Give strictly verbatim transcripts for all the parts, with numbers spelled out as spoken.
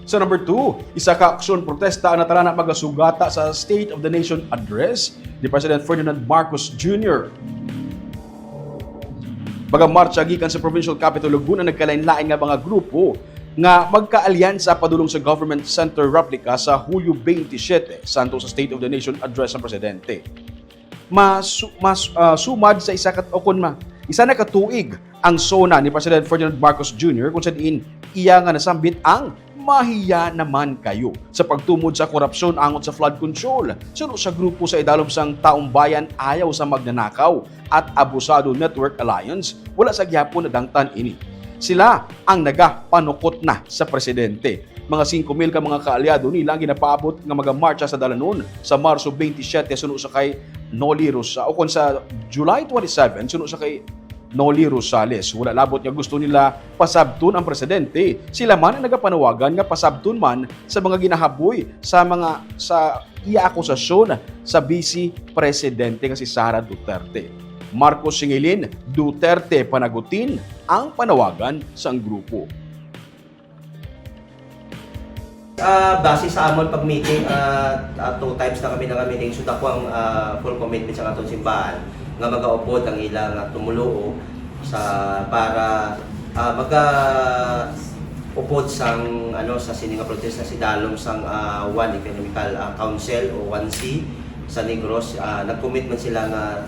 Sa number two, isa ka aksyon protesta ang natalana magasugata sa State of the Nation Address ni President Ferdinand Marcos Junior. Magamarcha gikan sa Provincial Capital Laguna ang nagkalain-lain nga mga grupo nga magkaalyansa padulong sa Government Center replica sa Hulyo twenty-seven, santo sa State of the Nation Address ng Presidente. Mas, mas ah, sumad sa isa ka, o kon ma, isa na ka tuig ang SONA ni President Ferdinand Marcos Junior, kung sa diin iya nga nasambit ang "Mahiya naman kayo" sa pagtumod sa korupsyon angot sa flood control. Suno sa grupo sa idalom sang Taumbayan Ayaw sa Magnanakaw at Abusado Network Alliance, wala sa gihapon nadangtan ini. Sila ang nagapanukot na sa presidente. Mga singko mil ka mga kaalyado nila ang ginapaabot nga magamarcha sa dalanon sa Marso twenty-seven suno sa kay Noli Rosa, o kon sa July twenty-seven suno sa kay Noli Rosales. Wala labot nga gusto nila pasabton ang presidente. Sila man ang nagapanawagan nga pasabton man sa mga ginahaboy sa mga, sa iya akusasyon sa Vice Presidente nga si Sara Duterte. Marcos singilin, Duterte panagutin ang panawagan sang grupo. Ah, base sa amon pag-meeting, ah, ah, two times na kami naka-meeting, so dako ang, ah, full commitment sa aton simbahan nga magaupod ang ila nga tumuluo sa, para, ah, magaupod sang, ano, sa sini nga protesta sa idalom sang, ah, One Economical, ah, Council o One C sa Negros. Ah, nag-commit man sila nga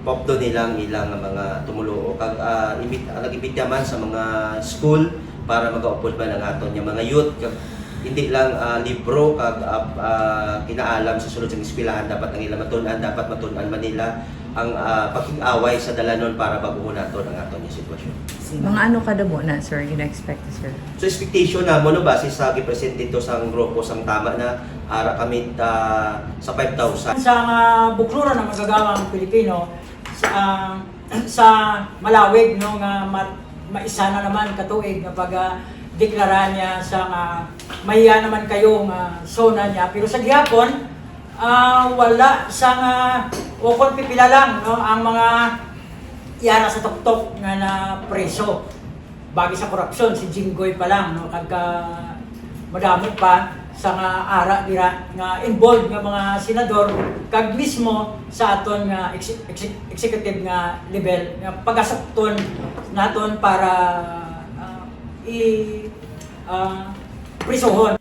paupdon nila ang ilang mga tumuluo. Kag, ah, imbit-, ah, nag-imbita man sa mga school para magaupod man ang aton nga mga youth. Kag hindi lang, ah, libro kag, ah, ah, kinaalam sa sulod sang eskwelahan dapat ang ila matun-an, dapat matun-an man nila ang, ah, pakig-away sa dalanon para baguhon naton ang aton nga sitwasyon. Mga ano kadamo na, sir, gina-expect, sir? So, expectation namo, no, base sa gipresent dito sang grupo sang tama na ara kami, ah, sa five thousand. Sa mga bukluran ng magagawang Pilipino, sa, ah, sa malawig, no, nga mat-, maisa na naman katuig nga pag, ah, deklara niya sa nga mahiya naman kayo nga SONA niya. Pero sa gihapon, ah, wala sa nga, o kung pipila lang, no, ang mga yara sa tuktok nga na preso. Bagi sa korupsyon, si Jinggoy pa lang, no, kag, ah, madamo pa sa nga ara dira nga involved nga mga senador, kag mismo sa aton nga ex-, ex-, executive nga level nga pagasukton naton para, ah, i-, ah, prisuhon.